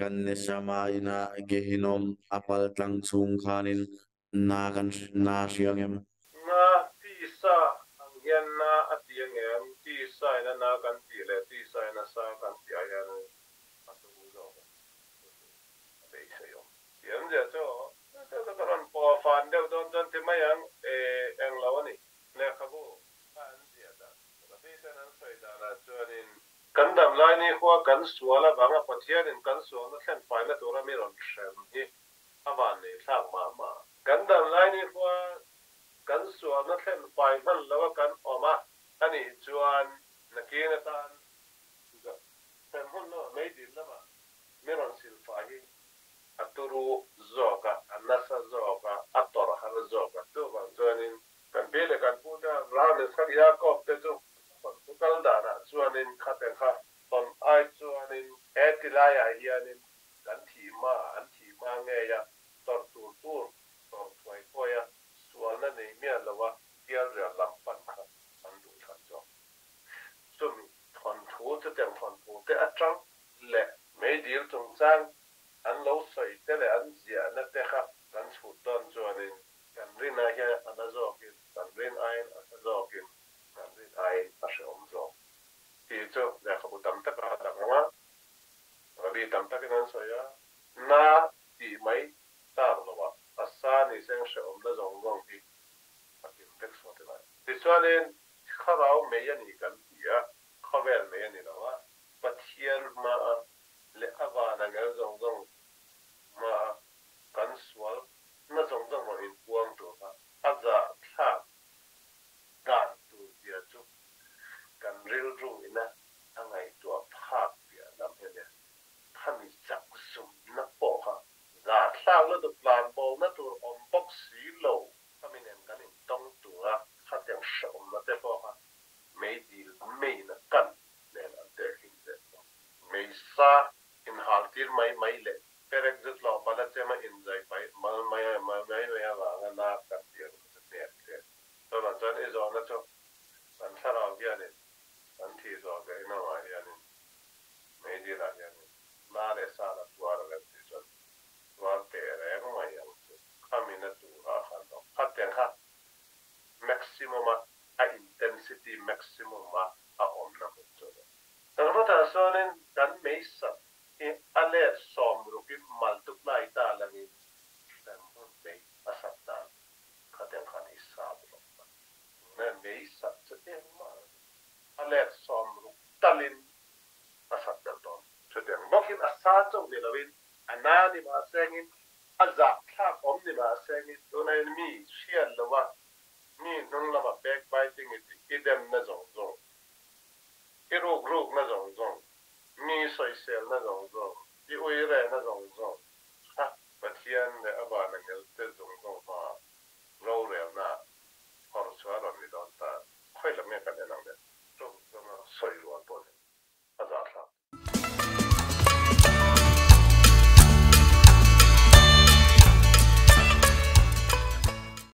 Kan neshama ina Gehinnom a pal tlang chhung khanin na kan na hria ngem? Na tisa ang hian na a ti angem? Tisa in a na kan tih leh tisa in a sa kan tih ah hian a turu zawk a, chu chu a beisei awm. Thiam zia chu chu chu ka rawn pawh fan deuh dawn chuan ti mai ang e, englo a ni. Lehkhabu a an ziah dan Rabi ten an sawi danah chuanin Kan dam lai ni khua kan sual avanga Pathianin kan sualna thlen faina tura mi rawn hrem hi a van nei thlak mah mah. Kan dam lai ni khua kan sualna thlen fai hman lo a kan awm a, a nih chuan nakin atan hrem hun lamah meidil lamah mi rawn sil fai hi a turu zawk a, a nasa zawk a, a tawrh har zawk a. Chuvang chuanin Kan pi leh kan pu te Abraham leh Isaac Jacob te chu thawnthu kal danah chuanin khateng kha tawn ai chuanin he ti laiah hianin kan thih hma an thih hma ngei a tawrh tur tur tawrh thuai thuai a sualna nei miah lo a pialrial lam pan kha an duh thlan zawk. Chumi thawnthu chutiang thawnthu te atang leh meidil chungchang an lo sawi te leh an ziahna te kha kan chhut dawn chuanin Kan rin ai hian a na zawkin, kan rin aiin a hla zawkin, kan rin aiin a hrehawm zawk tih chu lehkhabu tam taka a lang ang a, Rabbi tam takin an sawi a, na tih mai tak loah a sa ni seng hrehawmna zawng zawng hi a kim vek sawt i lai. Tichuanin thlarau mei a ni kan ti a, khawvel mei a ni lo a, Pathian hmaa leh a vana ngel zawng zawng hmaa kan sual na zawng zawng rawn inpuang tur kha a zahthlak dan tur zia chu kan rilru ina a ngaihtuah phak piah lam hi a nia. Khami chak zumna pawh kha zahthlak lutuk tlanbawlna tur awm bawk si lo. Khami nen kan intawng tura khatiang hrehawmna te pawh kha meidil meina kan nen an tehkhin zel bawk. Meisa inhaltir mai mai leh Perek zet lo pala chema inzai paih mal mai mai mai avanga na kan tih ang kha chu hnek hle. Chuvang chuan i zawhna chu kan thlarau hianin kan thih zawh leh inawmah hianin meidilah hianin na leh sa la tuar a rem tih chuan tuar teh reng mai ang chu. Khamina turah khan awm khat tiang kha maximum a a intensity maximum a a awmna hmun chu a ni. Kan rawtah chuanin kan meisak hi a let sawmrukin multiply ta langin hrem hun mei a sat dan khatiang khan i sat rawh a. Tuna mei sat chu engmah a ni. A let sawmruk talin a sat belh dawn. Chutiang bawkin a sa chauh ni loin a na ni mah sengin a zahthlak awm ni mah sengin tuna in mi hriat loha mi hnung lama backbiting i tih i demna zawng zawng i ruk rukna zawng zawng Mi sawiselna zawng zawng, i ui rehna zawng zawng kha Pathian leh a vana ngelte zawng zawng.